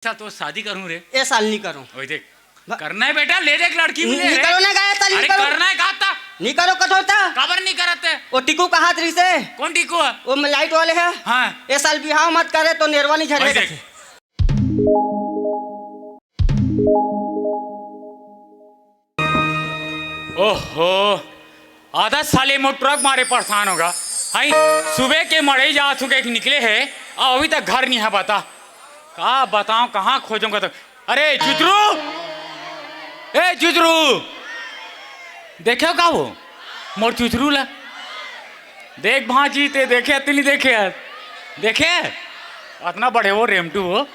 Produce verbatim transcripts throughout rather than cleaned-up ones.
अच्छा, तो शादी करूं रे? ए साल नहीं करूं। ओए देख, भा- करना है बेटा, ले देख लड़की मिले नहीं है। करो ना, गाय साल अरे नहीं करो। करना है, कहा था। नहीं करो कथो था। काबर नहीं करत है? वो टिकू कहात रही से। कौन टिकू है? वो लाइट वाले है। हाँ। ए साल बिहाव मत करे तो नेरवा नहीं झरे ओए देख। कथे। ओहो, आधा साले मोर ट्रक मारे परेशान होगा। हाई, सुबह के मड़ई जात हूँ के निकले है, अउ अभी तक घर नहीं है। बता, का बताऊं, कहाँ खोजूंगा तो। अरे चुचरू, ए चुचरू, देखे का वो मोर चुचरू ला? देख भाजी, ते देखे, ते नहीं देखे यार, देखे अतना बड़े वो रेमटू हो,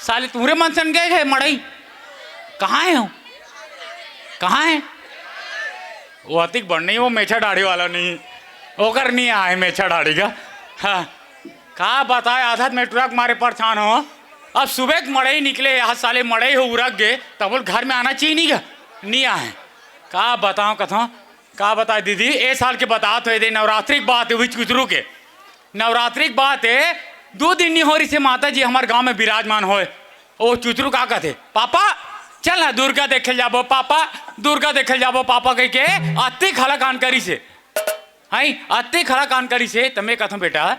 साले तुहरे मन सन गए है मड़ई। कहाँ है हो? कहाँ है? वो अतिक बड़ नहीं, वो मेछा दाढ़ी वाला नहीं, ओकर नहीं आए मेछा दाढ़ी का। हाँ, का बताए, आधा में ट्रक मारे परेशान हो। अब सुबह के मड़ई निकले, यहाँ साले मड़ई हो उरक गए, तब बोल घर में आना चाहिए नहीं का? नहीं आए। का बताओ कथो, का बताए दीदी, ए साल के बतात हो दे, नवरात्रि के बात है, वही चुचरू के। नवरात्रि के बात है, दो दिन नहीं हो रही से माता जी हमारे गांव में विराजमान होए। ओ चुचरू का कहते, "पापा, चल ना दुर्गा देखे जाबो, पापा, दुर्गा देखे जाबो, पापा," कह के अति खला कान करी से। हाई, अति खला कान करी से, त मैं कहथों, "बेटा,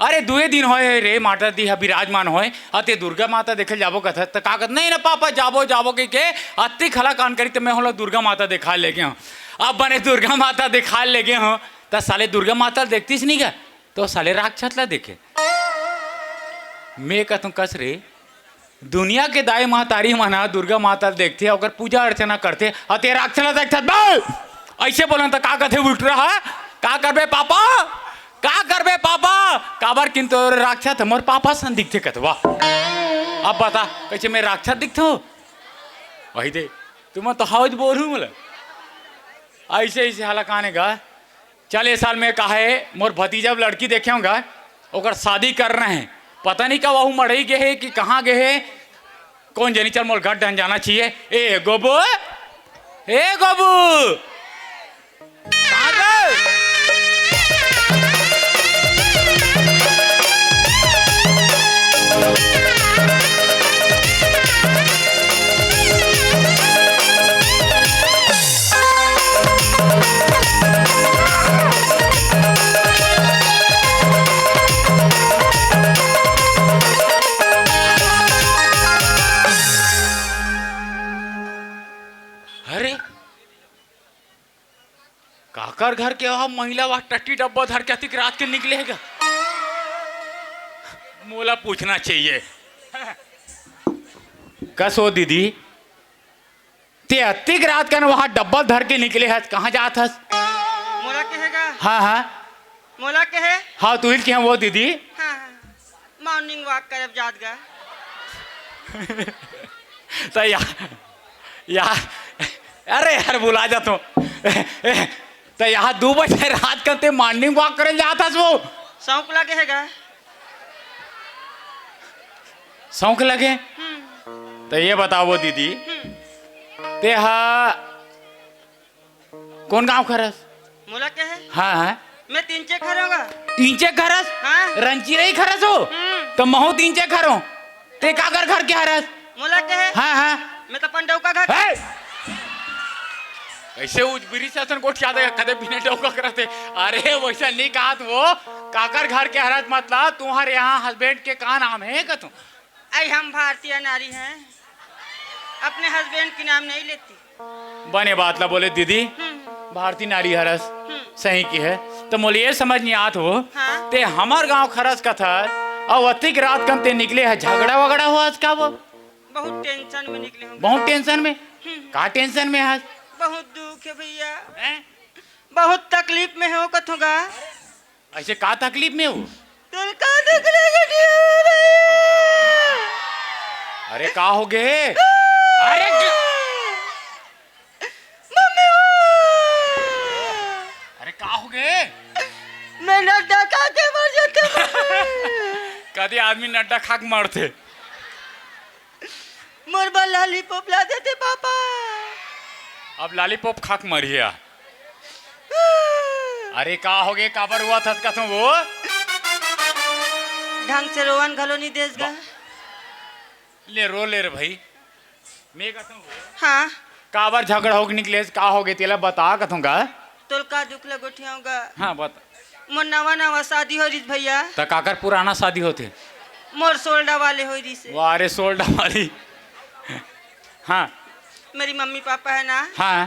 अरे दुए दिन होए हे रे, माता जी ह विराजमान होए, अते दुर्गा माता देखे जाबो कहत," त का कहत, "नहीं ना पापा, जाबो, जाबो," कह के अति खला कान करी, त मैं होलो दुर्गा माता देखा लेगे हूँ। अब बने दुर्गा माता देखा लेगे हूँ, त साले दुर्गा माता देखतीस नहीं का? तो साले राक्षस ला देखे। मैं कहतूं, "कस रे, दुनिया के दाई महतारी मन ह दुर्गा माता ल देखथे, ओकर पूजा अर्चना करथे, अउ ते राक्षस ला देखथस बे?" ऐसे बोलन त का कथे उल्टा ह, "का करबे पापा, का करबे पापा, काबर किन तो राक्षस मोर पापा सन दिखथे," कथे। वाह, अब बता, कैसे मैं राक्षस दिखथों? वही दे, तुम तो हौज बोलू मोला। ऐसे, ऐसे हालाकान हे गा। चल, ए साल में का हे, मोर भतीजा लड़की देखे हूँ गा, ओकर शादी करना हे। पता नहीं का वहू मड़ई गे हे कि कहाँ गे हे, कौन जनी। चल, मोर घर डहन जाना चाहिए। ए गोबू, ए गोबू, कहाँ गे? अरे, काकर घर के वह महिला वह टट्टी डब्बा धर के अतिक रात के निकले हे गा? मोला पूछना चाहिए। कस हो दीदी, ते अतिक रात कन वहाँ डब्बा धर के निकले हस, कहाँ जात हस? मोला कहे गा? हाँ, हाँ। मोला कहे? हाँ, तू ही के वो दीदी। हाँ, हाँ। Morning walk करब जात गा। त या, या, अरे यार, भुला जात हूँ। त यहाँ दू बजे रात कन ते morning walk करे जात हस वो? शौक लगे हे गा। शौक लगे? हम्म। त ये बताओ दीदी, हम्म। ते हा कौन गांव के हरस? मोला कहे? हाँ, हाँ। मैं तीन चेक हरों गा। तीन चेक हरस? हाँ। रंची रही हरस हो? हम्म। त महू तीन चेक हरों। ते काकर घर के हरस? मोला कहे? हाँ, हाँ। मैं तो अपन डौका घर के। हे! कैसे उजबिरी से असन गोठिया दे, कदे बिना डौका करते? अरे, वैसा नहीं कहत वो। काकर घर के हरस मतलब, तुम्हारे यहाँ husband के का नाम हे कथूं? आई हम भारतीय नारी हैं, अपने husband के नाम नहीं लेती। बने बात ला बोले दीदी, हम्म। भारतीय नारी हरस, हम्म। सही की है। त मोला ये समझ नहीं आत हो, हाँ। ते हमर गांव के हरस कथस, अउ अतिक रात कन ते निकले हे, झगड़ा वगड़ा हो आज का वो? बहुत tension में निकले हूँ। बहुत tension में? हम्म। का tension में आज? बहुत दुख हे भैया। हैं? बहुत तकलीफ में हो कथूं गा। ऐसे का तकलीफ में हो? तोर का तकलीफ में हो रे? अरे का हो गे? अरे ग- मम्मी हो! अरे का हो गे? मैं नड्डा खा के मर जाते मम्मी। कदी आदमी नड्डा खा के मरथे? मोर बर lollipop ला देते पापा। अब lollipop खा के मरिया। अरे का हो गे, काबर हुआ था कथों वो? ढंग से रोवन घलो नहीं देस गा। बा-, ले रो ले रे भाई। मैं कथों, हाँ। काबर झगड़ा होके निकले, का होगे तेला बता कथों का? तोल का दुख ल गोठियाऊं गा? हाँ, बता। मोर नवा नवा शादी हो रहिस भैया। त काकर पुराना शादी होथे? मोर सोलडा वाले हो रहिस हे। वाह रे, सोलडा वाली। हाँ। मेरी मम्मी पापा है ना, हाँ।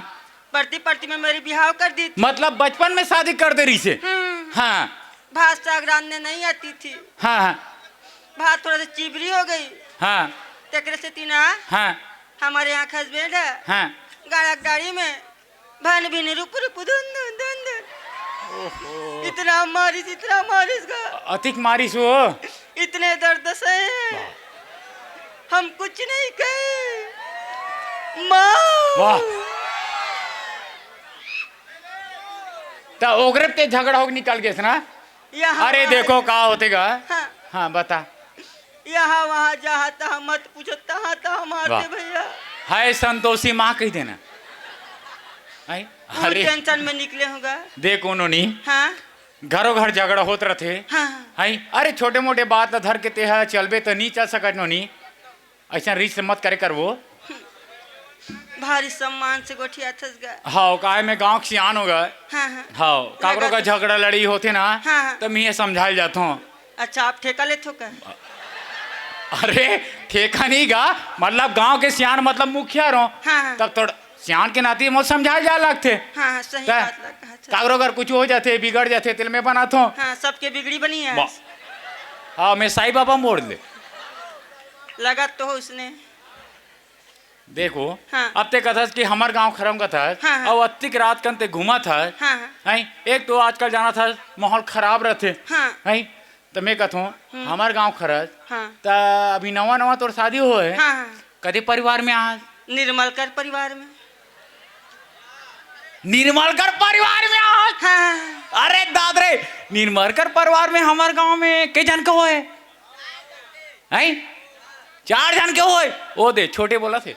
पढ़ती पढ़ती में मेरी बिहाव कर दी थी। मतलब बचपन में शादी कर दे रहिस हे? हम्म। हाँ। भात साग रांधने नहीं आती थी। हाँ, हाँ। भात थोड़ा सा चिबरी हो गई। हाँ। तेकरे से तीना, हाँ। हमारे यहाँ हस्बैंड है। हाँ। गाड़ा गाड़ी में भन भिन रुप रुप धुन धुन धुन धुन। ओहो। इतना मारिस, इतना मारिस गा। अतिक मारिस हो। इतने दर्द से वाह। हम कुछ नहीं कहे। माँ। वाह। त ओकरे ते झगड़ा होके निकल गेस ना? यहाँ अरे वहाँ देखो का होथे गा। हाँ। हाँ, बता। यहाँ वहाँ जहाँ तहाँ मत पूछो, तहाँ तहाँ मारते वाह। भैया। हाय संतोषी माँ कहि देना। हाय, तू अरे। टेंशन में निकले होगा। देख उन्होंने हाँ। घरों घर झगड़ा होत रथे। हाँ। हाय, अरे छोटे मोटे बात ला धर के तेहा चलबे त नी चल सकत नोनी। अइसन रीस मत करे करबो। भारी सम्मान से गोठियाथस गा। हव, काहे मैं गाँव के सियान हो गा। हाँ, हाँ। हव, काकरो का लगत झगड़ा लड़ई होथे ना, हाँ, हाँ। त मैं समझाए जाथों। अच्छा, आप ठेका लेथो का? अरे, ठेका नहीं गा, मतलब गाँव के सियान, मतलब मुखिया रहो। हाँ, हाँ। तब थोड़ा सियान के नाते मोर समझाए जा लगथे। हाँ, हाँ, सही त बात लगा, अच्छा। काकरो अगर कुछ हो जाथे, बिगड़ जाथे, तेल मैं बनाथों। हाँ, सबके बिगड़ी बनी है। बा-, हाँ, मैं साईं बाबा मोड़ ले। लगत तो हो उसने। देखो, हाँ। अब ते कथस कि हमर गाँव खरम कथस, हाँ, हाँ। अउ अत्तिक रात कन ते घूमत हस, हाँ, हाँ। हैं? एक तो आजकल जानत हस, माहौल खराब रथे, हाँ। हैं? त मैं कथों, हम्म। हमर गाँव खरस, हाँ। त अभी नवा नवा तोर शादी होए, हाँ, हाँ। कते परिवार में आहस? निर्मलकर परिवार में। निर्मलकर परिवार में आहस? हाँ। अरे दाद रे, निर्मलकर परिवार में हमर गाँव में के झन के होए? हैं? चार झन के होए? ओ दे, छोटे बोलथे।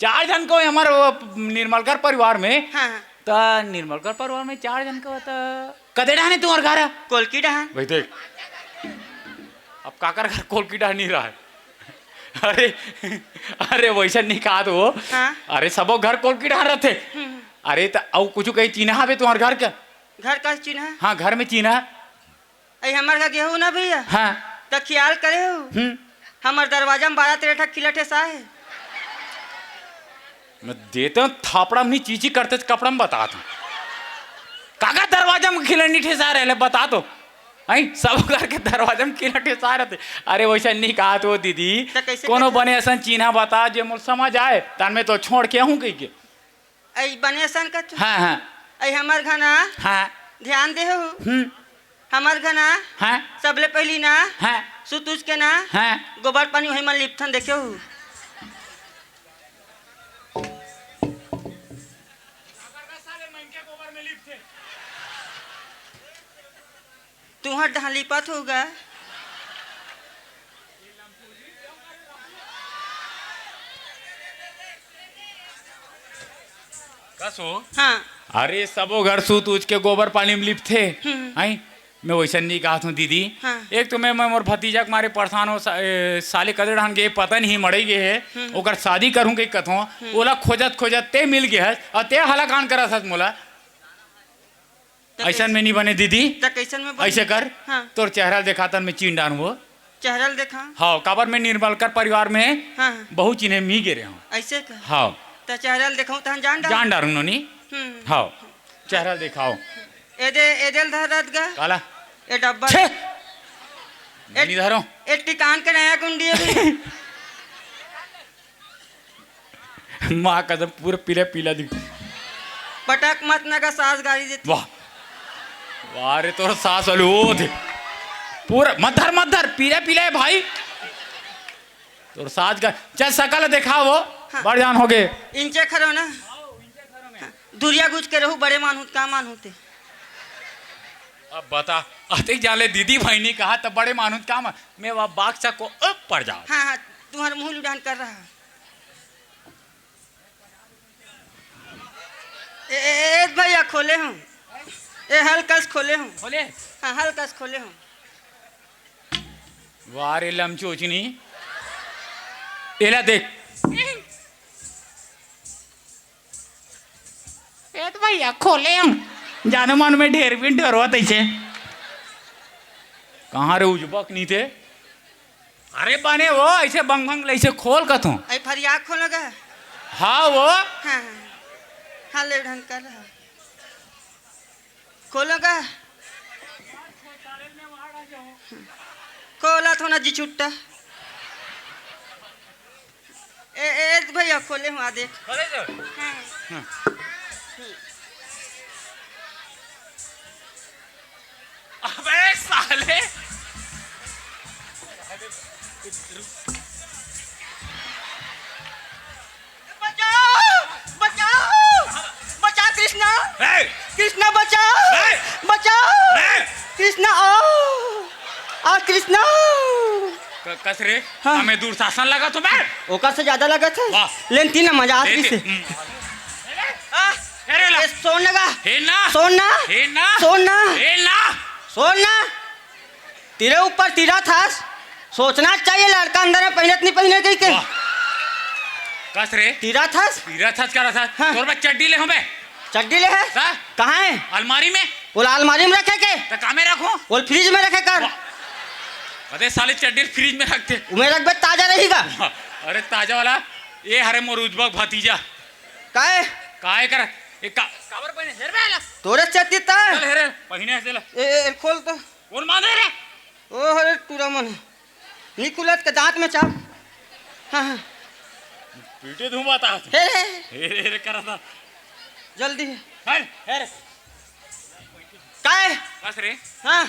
चार झन के होए हमर वो निर्मलकर परिवार में। हाँ, हाँ। त निर्मलकर परिवार में चार झन के होए त कते डहन हे तुम्हर घर? कोलकी डहन। भाई देख, अब काकर घर कोलकी डहन नहीं रहा है। अरे, अरे वइसन नहीं कहत हो। हाँ। अरे सबो घर कोलकी डहन रथे। हम्म। अरे त अउ कुछु कहीं चिन्हा हवे तुम्हर घर के? घर का चिन्हा? हाँ, घर में चिन्हा। अई हमर घर गेहूं ना भैया? हाँ। त खियाल करे हो? हम्म। हमर दरवाजा में बारह तेरह ठा खिला ठेसा हे। मैं देते हूँ थापड़ा में नहीं, चीची करते कपड़ा में बतात हूँ। काका दरवाजा में खिला नहीं ठेसा रहे, बता तो। हैं, सब घर के दरवाजा में खिला ठेसा रहते। अरे वइसन नहीं कहत हो दीदी, त कइसे कोनो कहत हो? बने असन चिन्हा बता जे मोर समझ आए, तन में तो छोड़ के हूँ कहि के। अई बने असन का तू? हाँ, हाँ। अई हमर घना हाँ। ध्यान दे हो। हम्म। हमर घना हाँ। सबले पहली ना हाँ। सुत उठ के ना हाँ। गोबर पानी वही मन लिपथन देखे हो। तुहर डहान लिपत होगा। कसो? हाँ। अरे, सबो घर सूत उठ के गोबर पानी में लिपथे। हम्म। हैं? मैं वइसन नहीं कहत हूँ, दीदी। हाँ। एक तो मैं, मैं मोर भतीजा के मारे परेशान हो, सा-, ए, साले कदे डहान गे, पता नहीं, मड़ई गे हे। हम्म। ओकर शादी करूँ के कथों, हम्म। ओला खोजत खोजत ते मिल गे हस, अउ ते हलाकान करत हस मोला। त अइसन कइसे? में नहीं बने दीदी। त कइसन में बने? अइसे कर, हाँ। तोर चेहरा ल देखा तन में चीन डारहूँ। चेहरा ल देखा? हाँ, काबर मैं निर्मलकर परिवार में हाँ, हाँ। बहुत चिन्हे मी गे रहे हूँ। अइसे का? हाँ। त चेहरा ल देखाऊं तहन जान डार? जान डारहूँ नोनी। हम्म। हाँ, चेहरा ल देखाओ। एदे, एदे ल धरत गा। काला? ए डब्बा। छे! ए, नहीं धरो। ए टिकान के नया कुंडी अभी। माँ कसम, पूरा पीला पीला दिख। पटक मत ना का सास गारी देती। वाह। वाह रे, तोर सास वाली वो थे। पूरा मत धर, मत धर, पीला पीला है भाई। तोर सास का, चल सकल देखा वो, हाँ। बड़ जान हो गए। इंचे खरो ना। हाँ, दुरिया गुज के रहू, बड़े मानहूँ त का मानहूँ ते। अब बता, अतिक जाले दीदी भाई नहीं कहा, तब बड़े मानहूँ त का मान, मैं वह बाक्सा को अब पड़ जा। हाँ, हाँ, तुम्हारा मुंह लुढ़ान कर रहा। ए, ए, ए, भैया, खोले हूँ। ए, हल्का से खोले हूँ। खोले? हाँ, हल्का से खोले हूँ। वाह रे लमचोचनी, एला देख। ए त भैया, खोले हम। जानो मन में ढेर भी डरवा तैसे। कहाँ रे उजबक नी थे? अरे बने वो, ऐसे बंग बंग ले, ऐसे खोल कथों। ऐ फरिया खोलो गा। हाँ वो। हाँ, हाँ। हाँ, ले ढंग कर रहा। खोलो गा। खोला थो ना जी छुट्टा। ए, ए, भैया, खोले हूँ, आ देख। खोले तो? हाँ। हाँ। अबे साले। बचाओ! बचाओ! बचा कृष्णा! ए! कृष्णा बचाओ! ए! बचाओ! ए! कृष्णा आओ! आ कृष्णा! क-, कस रे? हाँ। हमें दुशासन लगा तो मैं? ओकर से ज्यादा लगा था? वाह। लेन तीन मजा आ ले रही ते-, से। हम्म। आ, अरे ला। ए, सोन लगा। हे ना। सोन ना। हे ना। सोन ना। हे ना। सोन ना। तेरे ऊपर तीरा था। सोचना चाहिए लड़का अंदर में पहनत नहीं पहने कहीं के। वाह। कस रे? तीरा था। तीरा था, क्या रहा था? हाँ। तोर बा चड्डी ले हमें। चड्डी ले है? हाँ। कहाँ है? अलमारी में। वो अलमारी में रखे के? तो कहाँ में रखूं? वो फ्रिज में रखे कर। वाह। अरे साले चड्डी फ्रिज में रखते। मैं रख बे ताजा रहेगा। वाह। अरे ताजा वाला। ये हरे मोर उजबक भतीजा। काय? काय कर? एक का-, काबर पहिने? हेर बे आला। तोरे चेती ता? चल हेरे, पहिने से ला। ए, ए, खोल तो। कौन बांधे रे? ओ, अरे टूरा मन। निकुलत के दांत में चाप। हाँ, हाँ। पीटे धुआं आता। हे रे। हे रे, हे रे करा था। जल्दी। हट। हे रे। काय? बस रे। हाँ।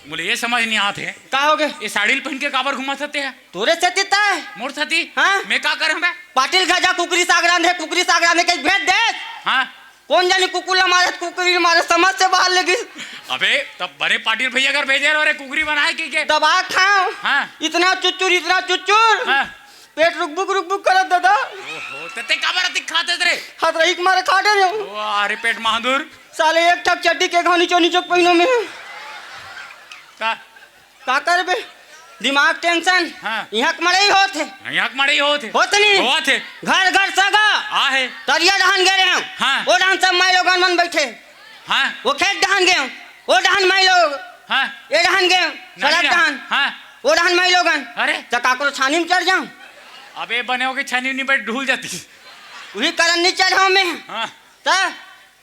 बोले, ये समझ नहीं आते। का हो गए? ये साड़ी पहन के काबर घुमा सकते हैं? तोरे से तिता है। मोर साथी? हाँ। मैं का करम बे? पाटिल घर जा, कुकरी साग रांधे, कुकरी साग रांधे के भेज दे। हाँ। कौन जानी कुकुर ला मारे, कुकरी ला मारे, समझ से बाहर लगी। अबे, तब बड़े पाटिल भैया घर भेजे रहो रे, कुकरी बनाए के, के? दबा खाओ। हाँ। इतना चुचुर, इतना चुचुर। हाँ। पेट रुकबुक, रुकबुक करत दादा। ओहो, ते, ते काबर अतिक खाते रे? हाथ रही के मारे खा डरे हूँ। ओ, अरे पेट महादुर। साले एक ठक चड्डी के घाव नीचो नीचो पहिनो में। का? का करबे? दिमाग टेंशन। हाँ। यहाँ के मड़ई होत हे। यहाँ के मड़ई होत हे। होत नहीं। होत हे। घर घर सगा। आ हे। तरिया डहान गे रहे हम। हाँ। वो डहान सब माई लोगन मन बैठे। हाँ। वो खेत डहान गए हम। वो डहान माई लोग। हाँ। ये डहान गए हम। सड़क डहान। हाँ। वो डहान माई लोगन। अरे। तो काकरो छानी में चढ़ जाऊं। अबे बने हो के छानी नहीं बैठ ढूल जाती। वही कारण नहीं चढ़ हूं मैं। हाँ। तो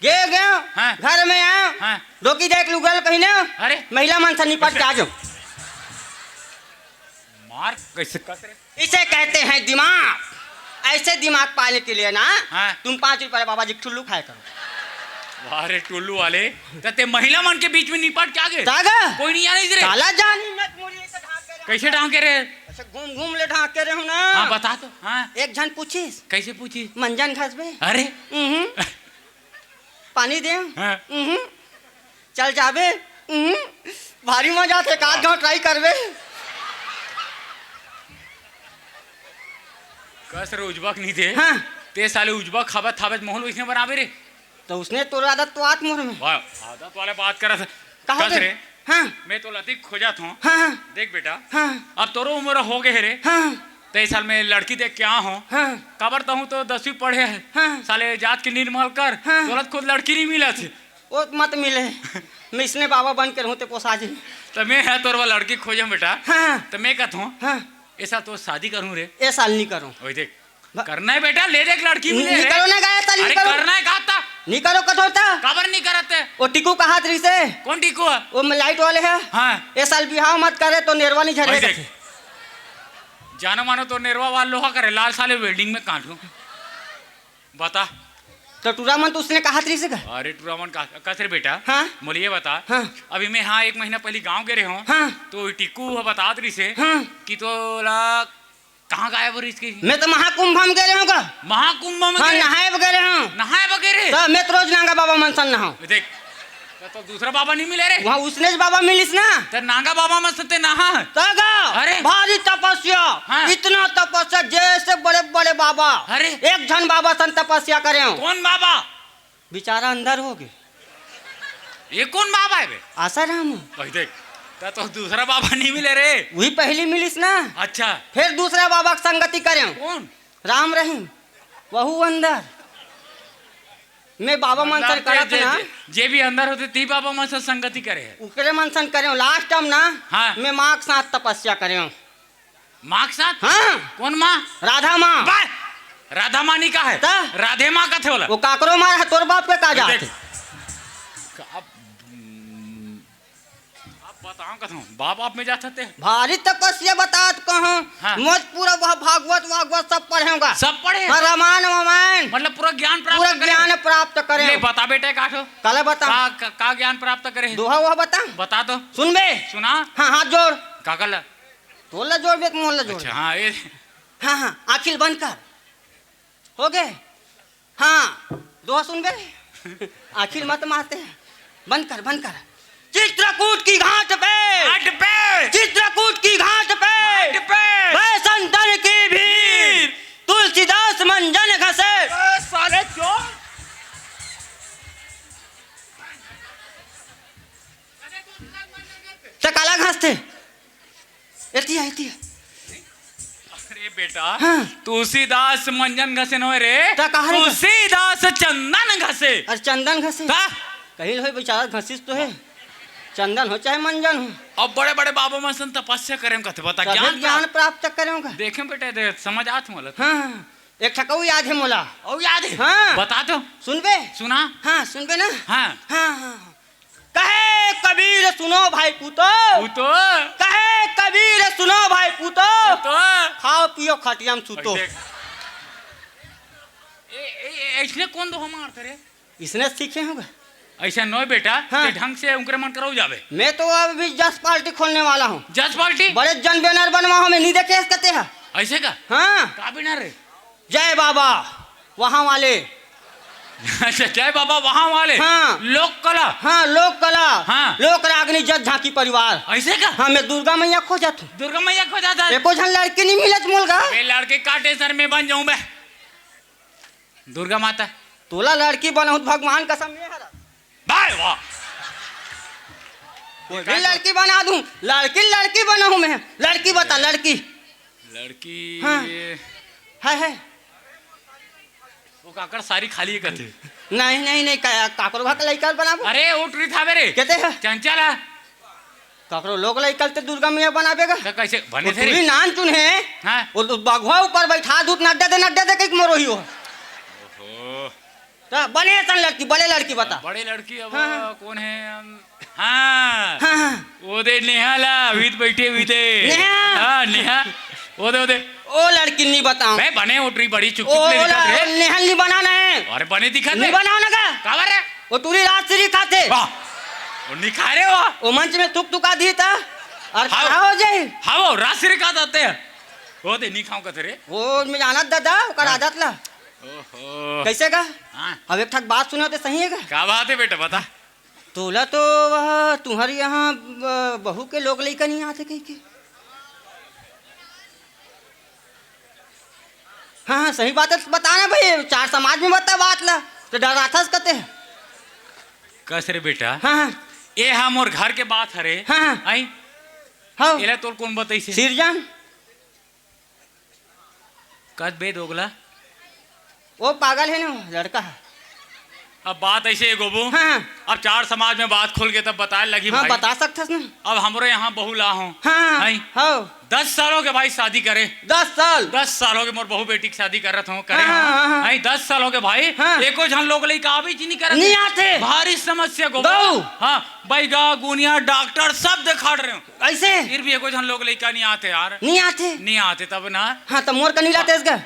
गे गयो, हाँ। घर में आयो, हाँ। डोकी देख लुगल पहिने, अरे। महिला मन से निपट के आ जाओ। मार कैसे कस रे? इसे कहते हैं दिमाग। ऐसे दिमाग पाने के लिए ना, हाँ। तुम पाँच रुपए वाले बाबा जी के ठुल्लू खाया करो। वाह रे टुल्लू वाले, त ते महिला मन के बीच में निपट के आ गे? तागा? कोई नहीं जाने रे। काला जानी मैं तुम्हारी ऐसे ढांक के रहे। कैसे ढांके रे? ऐसे घूम घूम ले ढांक के रहे हूँ ना। हाँ, बता तो। हाँ। एक झन पूछिस। कैसे पूछी? मंजन घसबे? अरे। हम्म। पानी दे? हाँ। उहुं। चल जाबे? उहुं। भारी मजा आथे, एक आध घाव try करबे। कस रे उजबक नहीं दे। हाँ। ते साले उजबक खाबत खाबत मोहन वैसने बनाबे रे। तो उसने तोर आदत तो आत मोर में। वाह, आदत वाले बात करत हे। कहो कस बे। रे। हाँ। मैं तो लतिक खोजत हूँ। हाँ, हाँ। देख बेटा, हाँ। अब तोरो उम्र हो गए हे रे। हाँ। तेईस साल में लड़की देख के आ हूँ। हाँ। काबर तहूँ तो दसवीं पढ़े है। हाँ। साले जात के निर्मल कर, हाँ। तोला खुद लड़की नहीं मिलत हे। वो मत मिले। मैं इसने बाबा बन के रहूँ ते पोसा जी। तो मैं है तोर बर लड़की खोजे बेटा। हाँ। तो मैं कहत हूँ, हाँ। ऐसा तो शादी करूँ रे। ए साल नहीं करूँ। वही देख, भा- करना है बेटा, ले देख लड़की मिले नहीं रे। करो ना गाया था, नहीं अरे करो। करना है कहा था। नहीं करो कथो था। काबर नहीं करत है? वो टिकू कहात रही से। कौन टिकू है? वो म-, light वाले है। हाँ। ए साल बिहाव मत करे तो नेरवा नहीं झरे भाई देख, कथे। जानो मानो तो नेरवा वाला लोहा करे, लाल साले welding में काटू। बता। तो टूरा मन तो उसने कहात रही से का? अरे टूरा मन का, कस रे बेटा? हाँ। बोलिए बता। हाँ। अभी मैं हाँ एक महीना पहले गाँव गे रहे हूँ। हाँ। तो टिकू ह बतात रही से हाँ। कि तोला कहाँ गायब हो रही इसकी? मैं तो महाकुंभ में गे रहे हूँ का। महाकुंभ में हाँ, गे? नहाए बर गे रहे हूँ। नहाए बर गे रहे? तो मैं तो रोज नांगा बाबा मन सन नहाऊँ। देख, तो, तो दूसरा बाबा नहीं मिले रे? वहाँ उसने से बाबा मिलिस ना। तो नांगा बाबा मन से ते नहा? तो गा, अरे। भारी तपस्या, हाँ। इतना तपस्या जैसे बड़े बड़े बाबा। अरे। एक झन बाबा सन तपस्या करे हो। कौन बाबा? बेचारा अंदर हो गए। ये कौन बाबा है बे? आसाराम। भाई देख, त तो दूसरा बाबा नहीं मिले रे। वही पहली मिलिस ना। अच्छा। फिर दूसरा बाबा के संगति करेंव। कौन? राम रहीम। वहू अंदर। मैं बाबा मन मतलब सन करत जे, ना। जे, जे भी अंदर होते, ती बाबा मन से संगति करे है। ओकरे मन सन करेंव। Last time ना, हाँ। मैं माँ के साथ तपस्या करेंव। माँ के साथ? हाँ। कौन माँ? राधा माँ। बा-, राधा माँ नहीं का है? त? राधे माँ का थे बोला। वो काकरो माँ है, तोर बाप के का जात देख, है? अब, हम्म, अब बताओ कथों, बाप, बाप में जात हते। भारी तपस्या बतात कहूँ। हाँ। मत पूरा वह भागवत वागवत सब पढ़ेगा। सब पढ़े? हाँ, रामायण वामायण। मतलब पूरा ज्ञान प्राप्त पूरा करे? ज्ञान प्राप्त करे। ले बता बेटा, का ठो? काला बता? का, का, का ज्ञान प्राप्त करे? दोहा वह बता। बता दो। सुनबे? सुना। हाँ, हाथ जोड़। का कर ला? तोला जोड़बे कि मोला जोड़बे? अच्छा, हाँ, ये हाँ, हाँ, आँखी ल बंद कर। हो गे? हाँ, दोहा सुनबे? आँखी ल मत मारते। बंद कर, बंद कर। चित्रकूट की घाट पे, घाट पे। चित्रकूट की घाट पे, घाट पे। वैसन तन की भीड़, तुलसीदास मंजन घसे। ए, साले चोर। त काला घसथे? एती आ, एती आ। अरे बेटा, हाँ। तुलसीदास मंजन घसे नोहे रे। त कहाँ रे? तुलसीदास चंदन घसे। अरे चंदन घसे? त? कहीं होय बेचारा घसिस तो हे। चंदन हो चाहे मंजन हो। अब बड़े-बड़े बाबा मन सन तपस्या करेंव कथे, बता, तभे ज्ञान ज्ञान प्राप्त। प्राप्त करेंव का? देखेंव बेटा, दे, समझ आत मोला तो। हाँ, हाँ। एक ठक अउ याद हे मोला। अउ याद हे? हाँ। बता तो। सुनबे? सुना। हाँ, सुनबे ना? हाँ। हाँ, हाँ, हाँ। कहे कबीर सुनो भाई पूतो। पूतो। कहे कबीर सुनो भाई पूतो। पूतो। खाओ पियो खटिया में सूतो। ए, ए, ए, इसने कौन दोहा मारथे रे? इसने सीखे होगा। ऐसा नोहे बेटा, हाँ। ते ढंग से उनकरे मन करौ जाबे। मैं तो अभी जस पार्टी खोलने वाला हूँ। जस पार्टी? बड़े जन बैनर बनवाहूँ मैं, नहीं देखे इसका तेहा। ऐसे का? हाँ। का बैनर रे? जय बाबा, वहाँ वाले। अच्छा, जय बाबा, वहाँ वाले। हाँ। लोक कला। हाँ, लोक कला। हाँ। लोक रागनी जस झांकी परिवार। ऐसे का? हाँ, मैं दुर्गा मैया खोजत हूँ। दुर्गा मैया खोजत हस? एको झन लड़की नहीं मिलत मोला गा। अबे लड़की का tension में बन जाऊं मैं। दुर्गा माता। तोला लड़की बनाहूं त भगवान कसम मैं हरा। भाई वाह। कोई भी लड़की बना दूं, लड़की, लड़की बनाहूं मैं। लड़की बता, लड़की। लड़की। हाँ। है, है। वो काकर सारी खाली है कथे। नहीं, नहीं, नहीं, का-, काकरो घर का लड़का बनाबो। अरे, वो टुरी था मेरे। कहते हैं? चंचल है। काकरो लोग लइका ल ते दुर्गा मैया बनाबे गा? त कइसे बने वो थे रे? टूरी नान चुन हे। हाँ। वो तो बघवा ऊपर बैठा दूत नड्डे दे, नड्डे दे कइक मरो ही हो। ओहो। त बने सन लड़की, बड़े लड़की बता। बड़े लड़की अब हाँ, हाँ। कौन है? हम, हाँ। हाँ, हाँ। वो दे नेहा ला, अभी तो बैठे हुई थे। नेहा। हाँ, नेहा। वो दे, वो दे। ओ लड़की नहीं बताऊं। बे बने उठ रही बड़ी चुक ओ, चुक ले ओ दिखत ला-, रे। नेहा नहीं बनाना है। अरे बने दिखत नहीं रे। बनाओ ना का? काबर रे? वो टूरी रात सिरी खाथे। वाह। वो नहीं खा रहे हो? वो मंच में थुक थुका दी था। और हाँ। खड़ा हो जाए। हाँ, वो रात सिरी खात आते हैं। वो दे नहीं खाऊं कथे रे। वो मैं जानत दादा, ओकर हाँ। आदत ला। ओहो। कैसे का? हाँ। अब एक ठक बात सुना तो सही है का? क्या बात है बेटा, बता। तोला तो वह तुम्हारे यहाँ ब-, बहू के लोग लइका नहीं आते कहीं के। हाँ, हाँ, सही बात है, बता ना भाई, चार समाज में बता बात ला, तो डराथस कते। कस रे बेटा, हाँ, हाँ। ए हा मोर घर के बात हरे। हाँ, हाँ। आई? हाँ। एला तोर कौन बताइसे? सिरजन। कस बे दोगला। वो पागल है ना, लड़का है। अब बात ऐसे है गोबू, हाँ, हाँ। अब चार समाज में बात खुल के तब बताए लगी हाँ, भाई। बता सकथस ना। अब हमरो यहाँ बहू ला हो। हाँ, हाँ, हैं? हो। दस साल हो गए भाई शादी करे। दस साल? दस साल हो गए मोर बहू बेटी की शादी करत हो, करे हाँ, हो। हाँ, हाँ, हाँ। हैं, दस साल हो गए भाई। हाँ। एको झन लोग लइका अभी नहीं करत नहीं है। आते। भारी समस्या गोबू। गऊ। हाँ, बैगा, गुनिया, डॉक्टर सब दिखा रहे हो। ऐसे? फिर भी एको झन लोग लइका नहीं आते यार। नहीं आते? नहीं आते तब ना। हाँ, तो मोर का नहीं लाते इसका?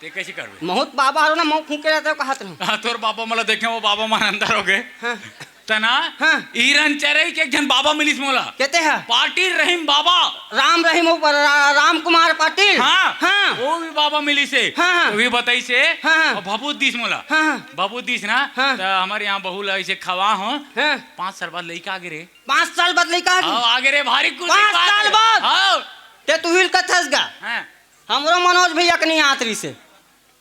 ते कैसे करबे? महूत बाबा हरो ना, महूँ फूंके रहते हो, कहत रहूं। हाँ, तोर बाबा मला देखे, वो बाबा मन अंदर हो गए। हाँ। तना, हाँ। ईरन चरई के एक झन बाबा मिलिस मोला। कहते हैं? पाटिल रहीम बाबा। राम रहीम ऊपर, रा-, राम कुमार पाटिल। हाँ। हाँ। वो भी बाबा मिलिसे। हाँ, हाँ। वो भी बताइसे। हाँ, हाँ। और भभूत दिस मोला। हाँ, हाँ। भभूत दिस ना, हाँ। त हमारे यहाँ बहू ला ऐसे खवा हो। हाँ। पाँच साल बाद लइका आगे रे। पाँच साल बाद लइका आगे? हाँ, आगे रे, भारी खुशी पाँच बात साल है। बाद? हाँ। ते तू हिल कथस गा। हाँ। हमरो मनोज भैया के नहीं आत रही से।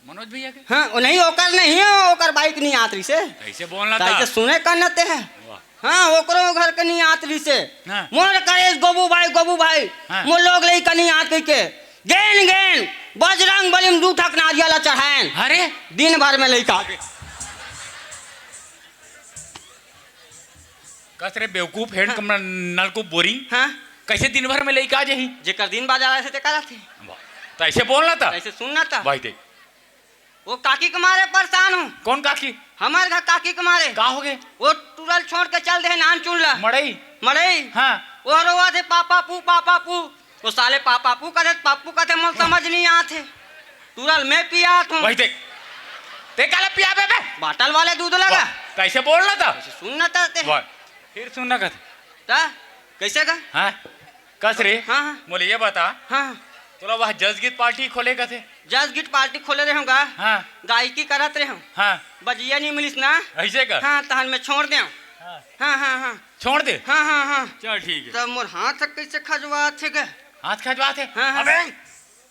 मनोज भैया के? हाँ, वो नहीं, ओकर नहीं है, ओकर बाइक नहीं आत रही से। कैसे बोलना ताई था? के सुने कर न ते है। वाह। हाँ, ओकरो घर के नहीं आत रिसे। हाँ। मोर करेस गोबू भाई, गोबू भाई, हाँ। मोर लोग लइका नहीं आत कहिके। गेन, गेन, बजरंग बली म दू ठक नारियल ला चढ़ाएन। अरे? दिन भर में लइका आ गे। कस रे बेवकूफ, हेड हाँ। कमरा नलकूप बोरी। हाँ। कैसे दिन भर में लइका आ जाही? जेकर दिन बाजार आए से तेकर आथे। वाह। त ऐसे बोलना था। ऐसे सुनना था। भाई देख। वो काकी के मारे परेशान हूँ। कौन काकी? हमारे घर काकी के मारे। का हो गए? वो टूरल छोड़ के चल दे नान चुन ला। मड़ई? मड़ई? हाँ। वो रोवा थे पापा पू, पापा पू। वो साले पापा पू कथे, पप्पू कथे, मोर समझ नहीं आत हे। टूरल मैं पियात हूँ। वही देख। ते काला पियाबे बे? बाटल वाले दूध लगा। वाह, कैसे बोलना था? कैसे सुनना था ते? वाह, फिर सुनना का था? ता? कैसे का? हाँ, कस रे? हाँ, हाँ। मोले ये बता, हाँ, हाँ। तोला वह जसगीत पार्टी खोले का थे? जसगीत पार्टी खोले रहे हूँ गा। हाँ। गायकी करत रहे हूँ। हाँ। बजिया नहीं मिलिस ना। ऐसे का? हाँ, तहन मैं छोड़ दे हूँ। हाँ। हाँ, हाँ, हाँ। छोड़ दे। हाँ, हाँ, हाँ। चल ठीक है। तब मोर हाथ कैसे खजवात हे गा? हाथ खजवात हे? हाँ, हाँ। अबे,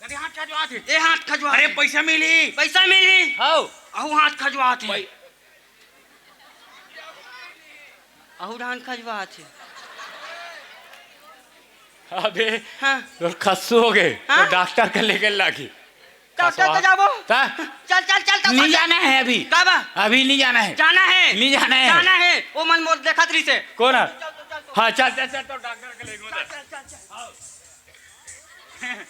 कदे हाथ खजवात हे? ए हाथ खजवात अरे हे। पैसा मिली। पैसा मिली। हाउ। अहू हाथ खजवात हे। भाई। अहू हाथ खजवात हे। अबे, हाँ। तोर खस्सू हो गए, हाँ? तो डॉक्टर के लेके लागी। डॉक्टर खसवा। के जाबो? ता? चल, चल, चल, तो नहीं खा- जाना है अभी। का बा? अभी नहीं जाना है। जाना है। नहीं जाना है। जाना है। ओ मन मोर देखत रही से। कौन है? चल, चल, चल, चल। हाँ, चल, चल, चल, तो डॉक्टर के ले घूम। चल, चल, चल, चल।